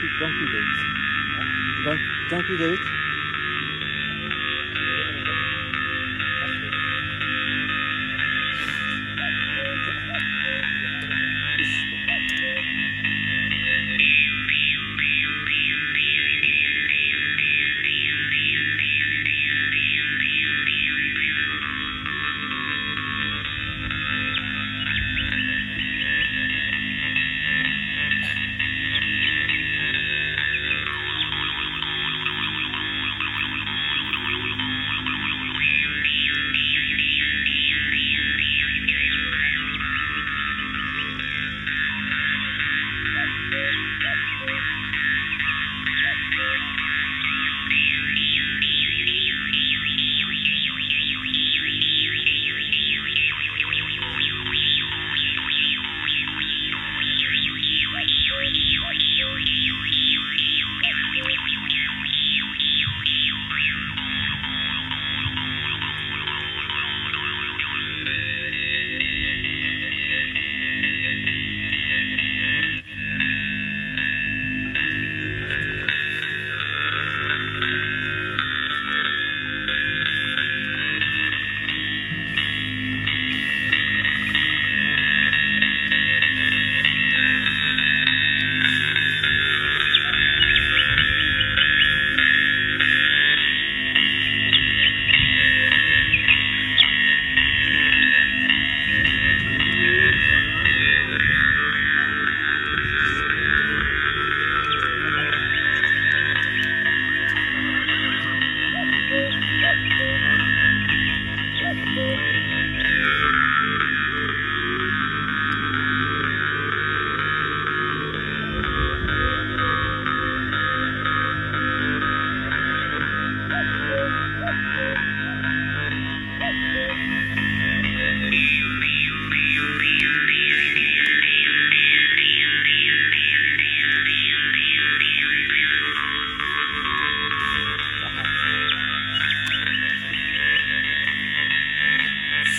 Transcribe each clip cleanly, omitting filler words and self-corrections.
Дьон күүтэбит. Дьон күүтэбит.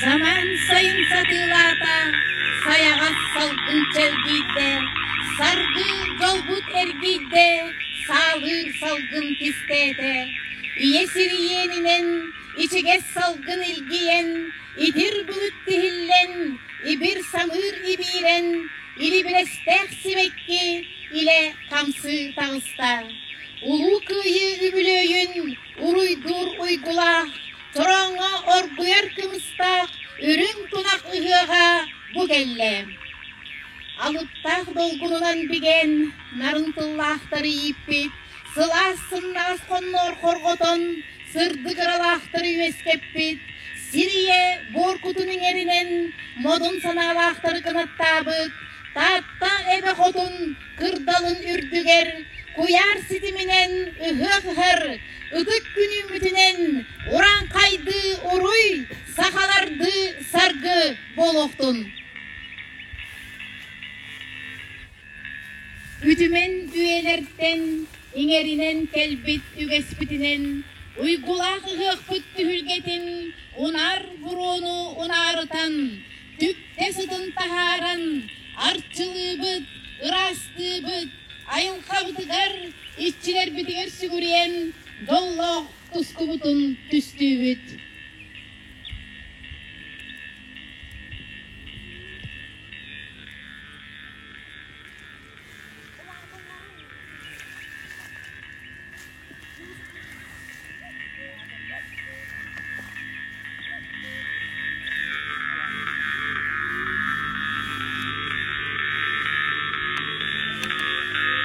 Самаан сайын сатыылаата, сайаҕас салгын чэлгийдэ, саргы дьолбут эргийдэ, саалыыр салгын кистээтэ. Ийэ сир иэнинэн ичигэс салгын илгийэн, итир былыт тиһиллэн, ибир самыыр ибиирэн, илибирэстээх сибэкки илэ хамсыы таҕыста. Улуу Кыайыы үбүлүөйүн уруйдуур уйгулаах, чорооҥҥо оргуйар кымыстаах үрүҥ тунах ыһыаҕа бу кэллэ. Алыптаах долгунунан бигэн, нарын тыллаахтары ииппит, сылаас сымнаҕас хонноор хорҕотон, сырдык ыралаахтары үөскэппит, сир ийэ буор кутун иҥэринэн модун санаалаахтары кынаттаабыт, Таатта эбэ хотун кырдалын үрдүгэр куйаар ситиминэн ыһыах ыһар ытык күнүүммүтүнэн урааҥхайдыы уруй, сахалардыы саргы буолуохтун! Үтүмэн үйэлэртэн иҥэринэн кэлбит үгэспитинэн уйгулаах ыһыахпыт түһүлгэтин унаар буруону унаарытан, түптэ сытын таһааран арчылыыбыт, ыраастыыбыт, айылҕабытыгар, иччилэрбитигэр сүгүрүйэн дьоллоох тускубутун түстүүбүт.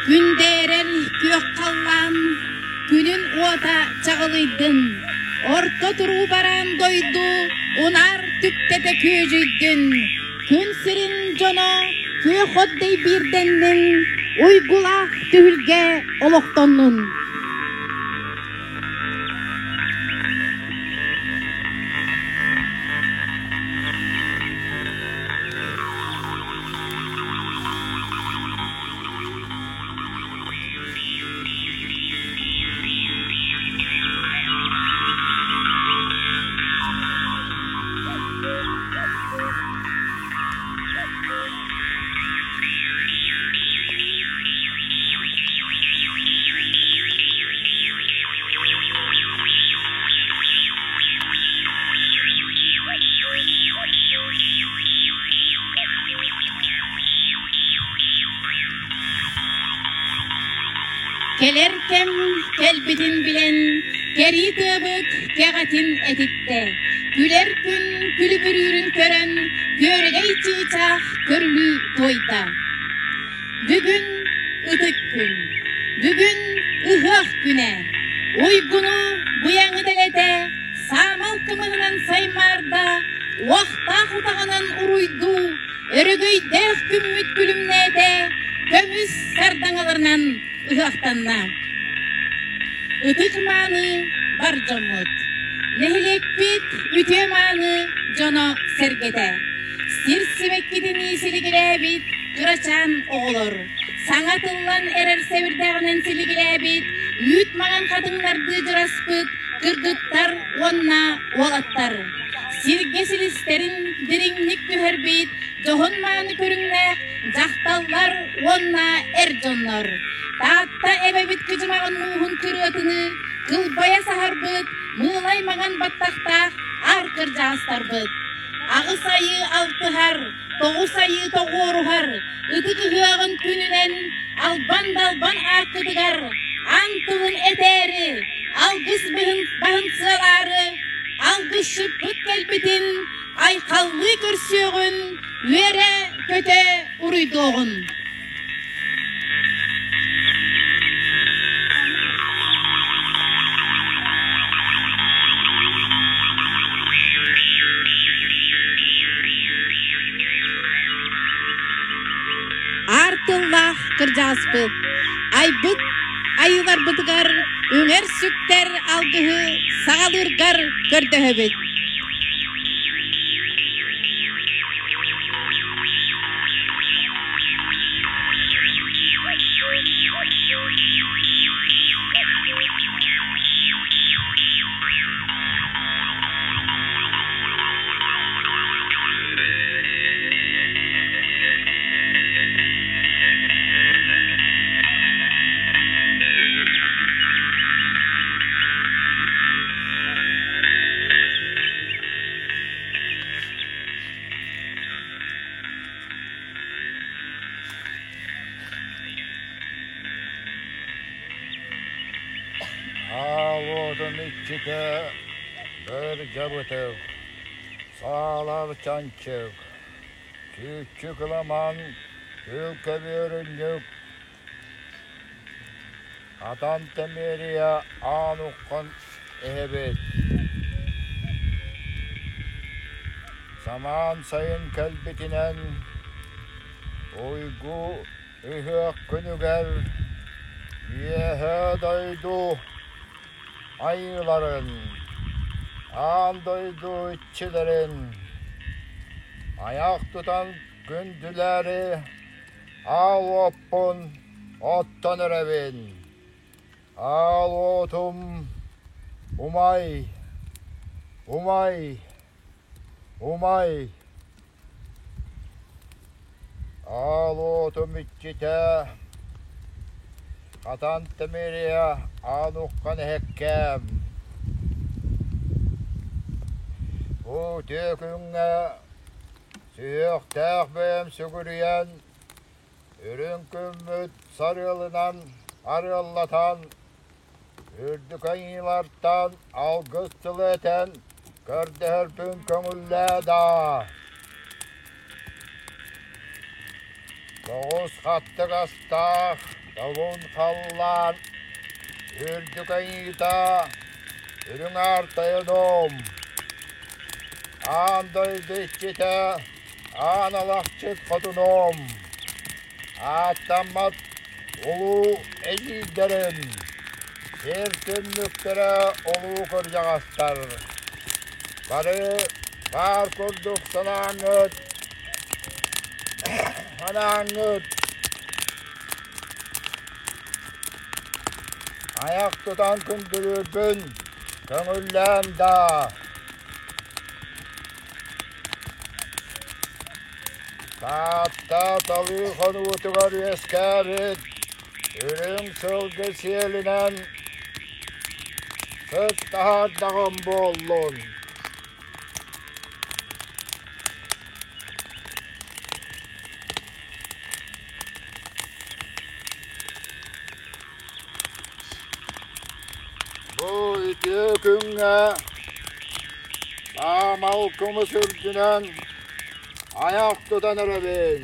Күндээрэр күөх халлаан күнүн уота чаҕылыйдын, орто туруу бараан дойду унаар түптэтэ күөдьүйдүн, Күн сирин дьоно күөх от дэйбиирдэннин, уйгулаах түһүлгэ олохтоннун. Кэлэр кэм кэлбитин билэн, кэрии тыабыт кэҕэтин этиттэ. Күлэр күн күлүбүрүүрүн көрөн, күөрэгэй чыычаах көрүлүү туойда. Бүгүн ытык күн, бүгүн ыһыах күнэ. Уйгуну быйаҥы дэлэтэ, саамал кымыһынан саймаарда, уохтаах утаҕынан уруйдуу, өрөгөйдөөх күммүт күлүмнээтэ, көмүс сардаҥаларынан ыһыахтанна. Ытык мааны бар дьоммут, нэһилиэкпит үтүө мааны дьоно-сэргэтэ, сир сибэккитинии силигилээбит кырачаан оҕолор, саҥа тыллан эрэр сэбирдэҕинэн силигилээбит үүт маҥан хатыҥнардыы дьыраспыт кыргыттар уонна уолаттар, сиргэ силистэрин дириҥник түһэрбит дьоһун-мааны көрүҥнээх дьахталлар уонна эр дьоннор, Таатта эбэбит кыдьымаҕын мууһун кырыатыныы кылбайа саһарбыт мыылай маҥан баттахтаах аар кырдьаҕастарбыт, аҕыс айыы алтыһар, тоҕус айыы тоҕуоруһар ытык ыһыаҕын күнүнэн албан-далбан ааккытыгар аан тылын этээри, алгыс баһын сыалаары, алгысчыппыт кэлбитин айхаллыы көрсүөҕүн, үөрэ-көтө уруйдуоҕун. Аар тыллаах кырдьаҕаспыт, айбыт айыыларбытыгар үҥэр-сүктэр алгыһы саҕалыыргар көрдөһөбүт. Аал уотун иччитэ бырдьабытык, саалар чанчык, чүүччү кыламан, күл көбүөрүнньүк, Атан Тэмиэрийэ аан уххан эһэбит. Самаан сайын кэлбитинэн уйгу ыһыах күнүгэр Үөһээ дойду айыыларын, аан дойду иччилэрин айах тутан күндүлээри аал уоппун оттон эрэбин. Аал уотум умай, умай, умай. Аал уотум иччитэ Хатан Тэмириэ аан уххан эһэккээм. Бу үтүө күҥҥэ сүһүөхтээх бэйэм сүгүрүйэн Үрүҥ күммүт сарыалынан арыаллатан, үрдүк айыылартан алгыс тылы этэн көрдөһөрбүн көҥүллээ даа. Тоҕус хаттык астаах добун халлаан үрдүк айыыта үрүҥ аар тойонум, аан дойду иччитэ Аан Алахчыт хотунум, ааттаммат улуу эдьиийдэрим, сир түннүктэрэ улуу кырдьаҕастар, бары баар курдук санааҥҥыт, санааҥҥыт айах тутан күндүлүүрбүн көҥүллээн даа. Таатта талыы хонуутугар үөскээбит үрүҥ сылгы сиэлинэн сыт таһаардаҕым буоллун. күҥҥэ Аамал кымыс үрдүнэн айах тутан эрэбин.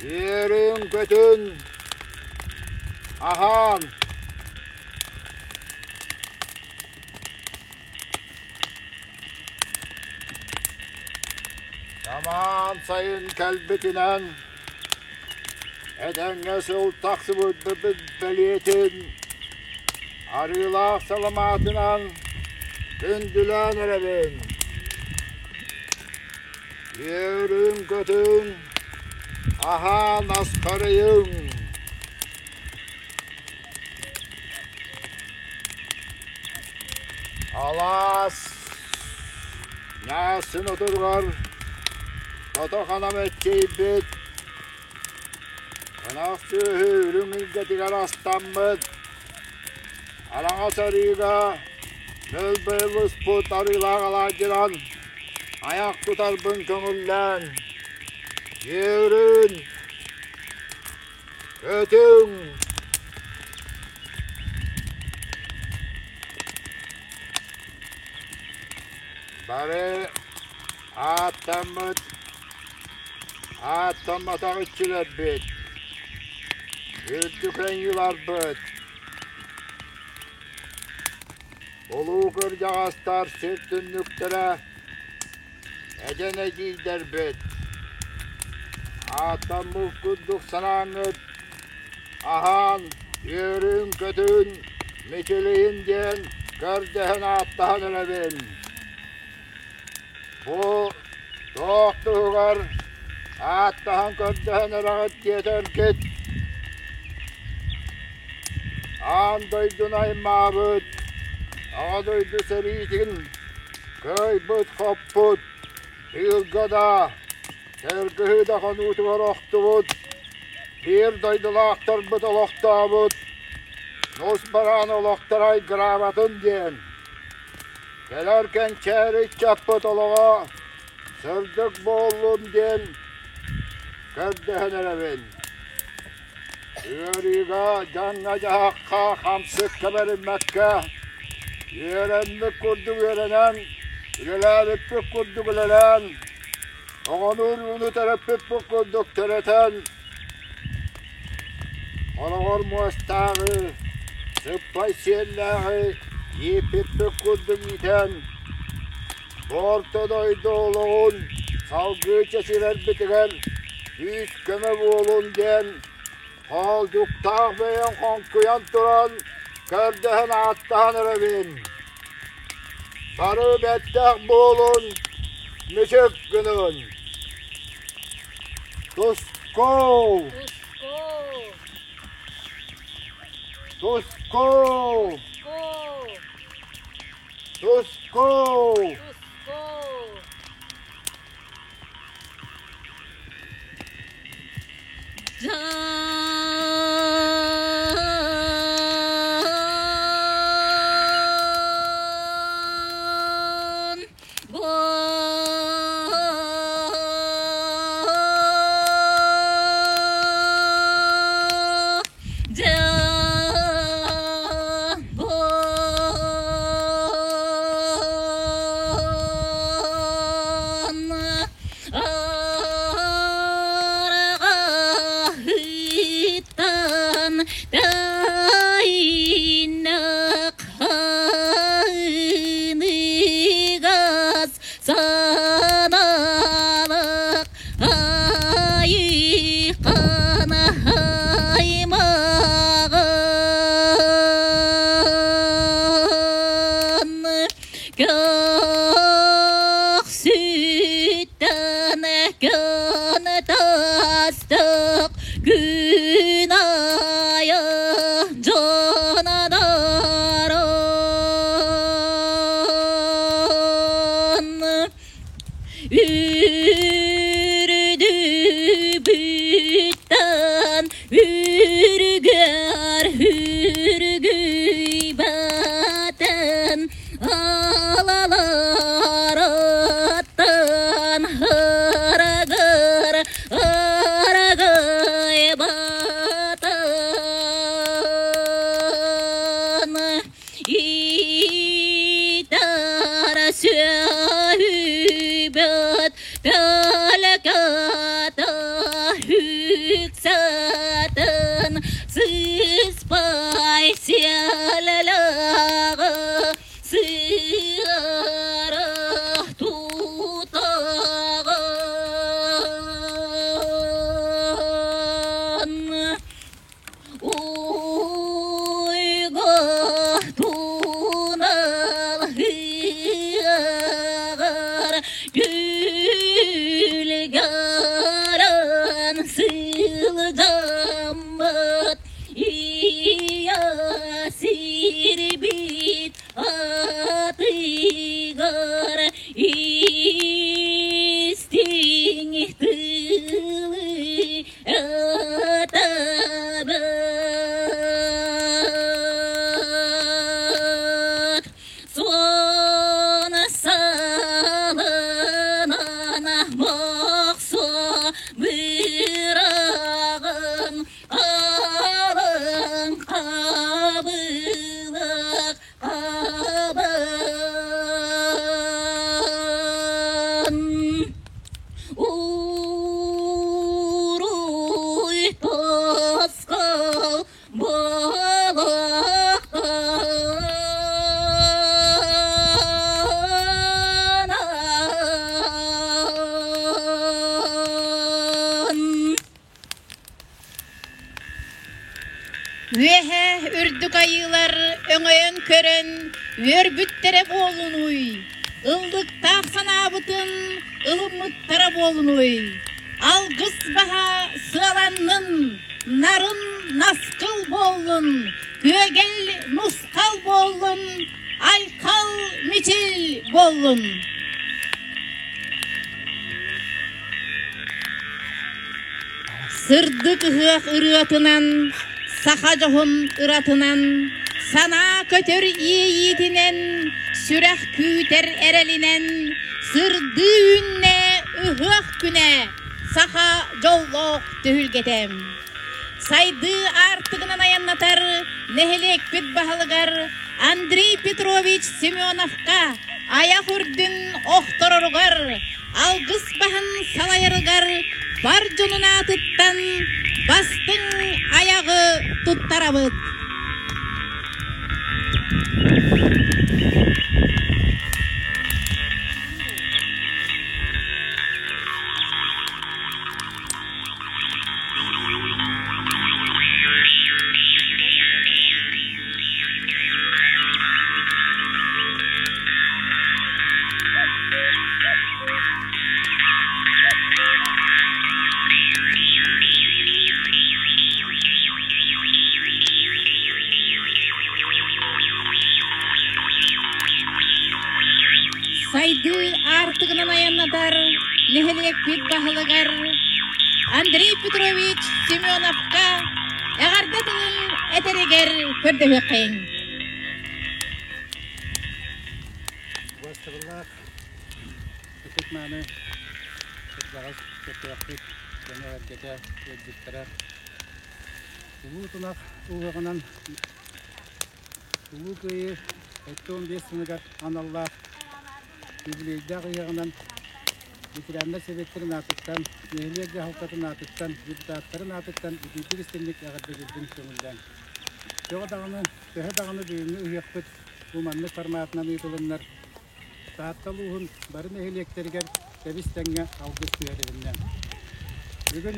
Үөрүҥ-көтүн, аһаан. Самаан сайын кэлбитинэн этэҥҥэ сыл тахсыбыт бэлиэтин арыылаах саламаатынан күндүлээн эрэбин. Үөрүҥ-көтүҥ, аһаан астарыйыҥ. Алаас ньаасын отуругар тото-хана мэччийбит, ынах сүөһү үрүҥ илгэтигэр астаммыт, араҥас арыыга мөлбөйүлүспут арыылаах алаадьынан айах тутарбын көҥүллээн, үөрүн, Көтүҥ! Бары ааттаммыт, ааттамматах иччилэрбит, үрдүк айыыларбыт, улуу кырдьаҕастар сир түннүктэрэ Эдэн эдьиийдэрбит, ааттаммыт курдук санааҥҥыт аһаан, үөрүҥ-көтүҥ, мичилийин диэн көрдөһөн ааттаһан эрэбин. Бу туох туһугар ааттаһан көрдөһөн эрэҕит диэтэргит, аан дойдуну аймаабыт, Аҕа дойду сэриитин Кыайбыт-хоппут, тыылга да, кыргыһыы да хонуутугар охтубут, биир дойдулаахтарбыт олохтообут, нус бараан олохторо айгыраабатын диэн, кэлэр кэнчээри ыччаппыт олоҕо сырдык буоллун диэн көрдөһөн эрэбин. Ыарыыга, дьаҥҥа-дьаһахха хамсыкка бэриммэккэ, үөрэммит курдук үөрэнэн, үлэлээбиппит курдук үлэлээн, оҕону-урууну төрөппүппүт курдук төрөтөн, олоҕор муостааҕы, сыппай сиэллээҕи ииппиппит курдук иитэн, Орто дойду олоҕун салгыы чэчирэрбитигэр күүс-көмө буолун диэн хоолдьуктаах бэйэм хоҥкуйан туран көрдөһөн ааттаһан эрэбин. Бары бэттэх буолун, мүчүк гынын. Тускул! Тускул! Тускул! Дьон Арҕаһыттан тайнах ханыгас саналык айыхан аймаҕын көхсүттэн көн тастык күн айы дьонанарын Үрдүбүттэн үргэр үргүйбэтин алаларыттан ырыгыр ырыгыйбатын. Сүксатын сыспай сиэлэлэҕи сыара тутаҕын. Уйгу тунал ыаҕар күлгэрэн сылдьаммыт ийэ сирбит атыгар истиҥ тылы Ытабыт суон салынан мохсо быраҕын алын хабылык хабын. Уруй тосхол буолуохтун. Үөһэ үрдүк айыылар өҥөйөн көрөн үөрбүттэрэ буолунуй, ыллыктаах санаабытын ылыммыттара буолунуй. Алгыс баһа сыаланнын, нарын наскыл буоллун, күөгэл нусхал буоллун, айхал мичил буоллун. Сырдык ыһыах ырыатынан, саха дьоһун ыратынан, санаа көтөр иэйиитинэн, сүрэх күүтэр эрэлинэн, сырдыы үүннэ ыһыах күнэ, саха дьоллоох түһүлгэтэ. Сайдыы аартыгынан айаннатар нэһилиэкпит баһылыгар Андрей Петрович Семеновка айах үрдүн охтороругар, алгыс баһын салайарыгар бар дьонун аатыттан бастыҥ айаҕы туттарабыт. Сайдыы аартыгынан айаннатар нэһилиэкпит баһылыгар Андрей Петрович Семеновка эҕэрдэ тылын этэригэр көрдөһүөххэйиҥ. Убастабыллаах ытык-мааны кырдьаҕас көтүөхпүт дьоно-сэргэтэ, ыалдьыттара Улуу Тунах уһуоҕунан Улуу Кыайыы 75 сылыгар аналлаах юбилейдаах ыһыаҕынан ветераннар сэбиэттэрин аатыттан, нэһилиэк дьаһалтатын аатыттан, депутаттарын аатыттан итиитик истиҥник эҕэрдэлиирбин көҥүллээҥ. Төһө даҕаны, төһө даҕаны бүгүҥҥү ыһыахпыт бу маннык форматынан ыытылыннар, Таатта улууһун бары нэһилиэктэригэр тэбис-тэҥҥэ алгыс түһэрилиннэ. Бүгүн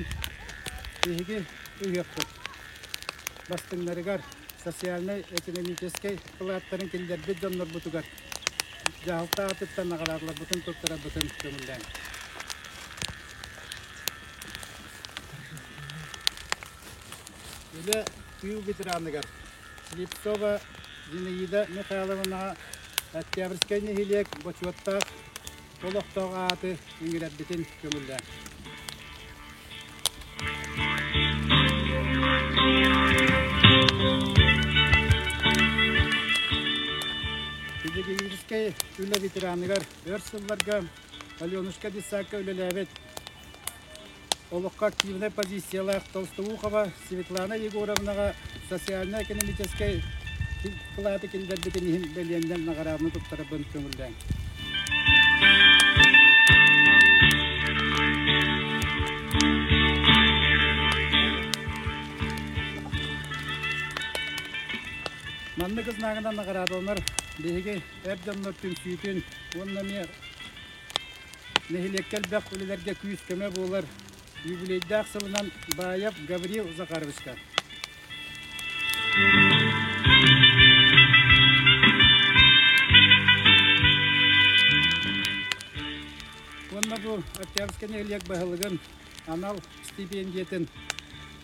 биһиги ыһыахпыт бастыҥнарыгар социальнай-экономическай кылааттарын киллэрбит дьоннорбутугар дьаһалта аатыттан наҕараадаларбытын туттарарбытын көҥүллээҥ. Үлэ тыыл ветераныгар Слепцова Зинаида Михайловнаҕа Октябрьскай нэһилиэк бочуоттаах олохтоох ааты иҥэрэрбитин көҥүллээҥ. Педагогическай үлэ ветераныгар өр сылларга Аленушка детсадка үлэлээбит олоххо активнай позициялаах Толстоухова Светлана Егоровнаҕа социально-экономическай кылааты киллэрбитин иһин бэлиэннэн наҕарааданы туттарарбын көҥүллээҥ. Маннык знагынан наҕараадаланар биһиги эр дьоннор түмсүүтүн уонна эмиэ нэһилиэккэ элбэх үлэлэргэ күүс-көмө буолар юбилейдаах сылынан Баев Гаврил Захаровичка. Уонна бу Октябрьскай нэһилиэк баһылыгын анал стипендиятын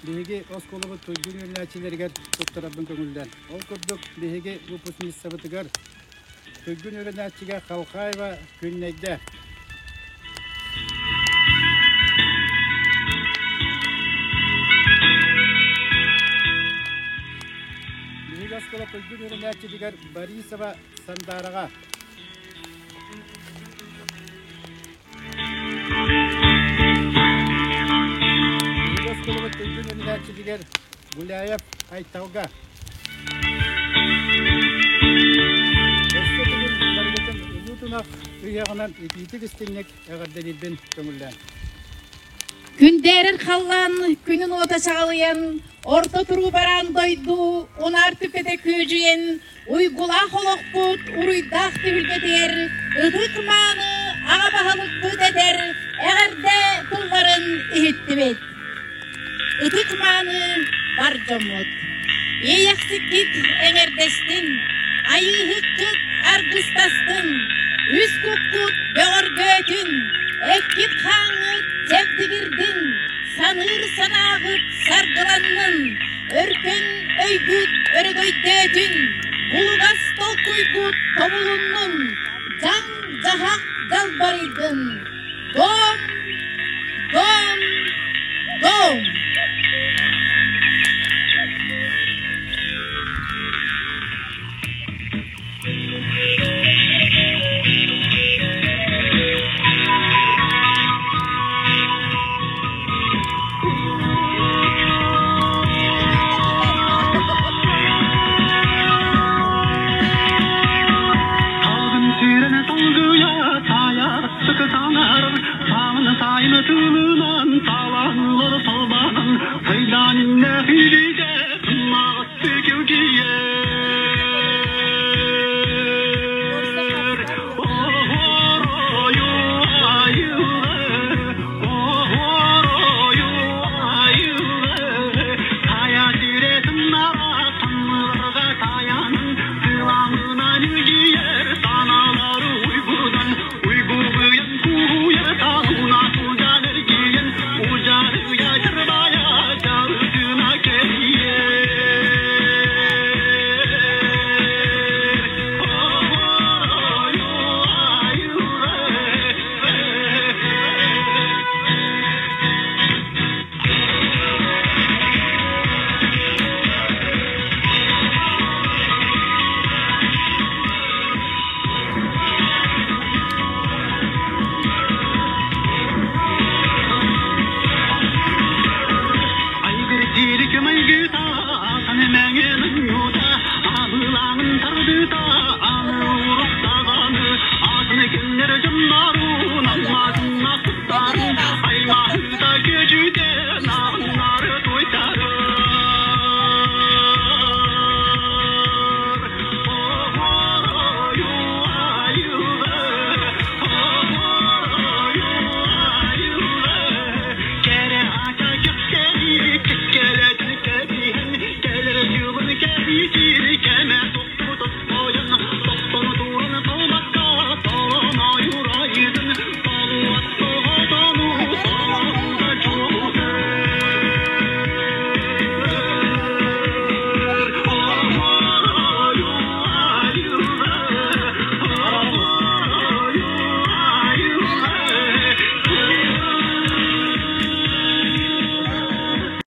биһиги оскуолабыт туйгун үөрэнээччилэригэр туттарарбын көҥүллээн. Ол курдук биһиги выпускницабытыгар туйгун үөрэнээччигэ Халхаева Күннэйгэ Биһиги оскуола туйгун үөрэнээччитигэр Борисова Сандаараҕа Биһиги оскуолабыт туйгун үөрэнээччитигэр Гуляев Айталга Өссө төгүл барыгытын Улуу Тунах ыһыаҕынан итиитик-истиҥник эҕэрдэлиирбин көҥүллээн. Күндээрэр халлаан күнүн уота чаҕылыйан, орто туруу бараан дойду унаар түпэтэ күөдьүйэн, уйгулаах олохпут уруйдаах түһүлгэтигэр ытык-мааны аҕа баһылыкпыт этэр эҕэрдэ тылларын иһиттибит. Ытык-мааны бар дьоммут, иэйэхсиккит эҥэрдэстин, айыыһыккыт аргыстастын, үс куккут бөҕөргөөтүн, эккит-хааҥҥыт чэбдигирдин, саныыр санааҕыт саргыланнын, өркөн өйгүт өрөгөйдөөтүн, булугас толкуйгут тобулуннун, дьаҥ-дьаһах дьалбарыйдын.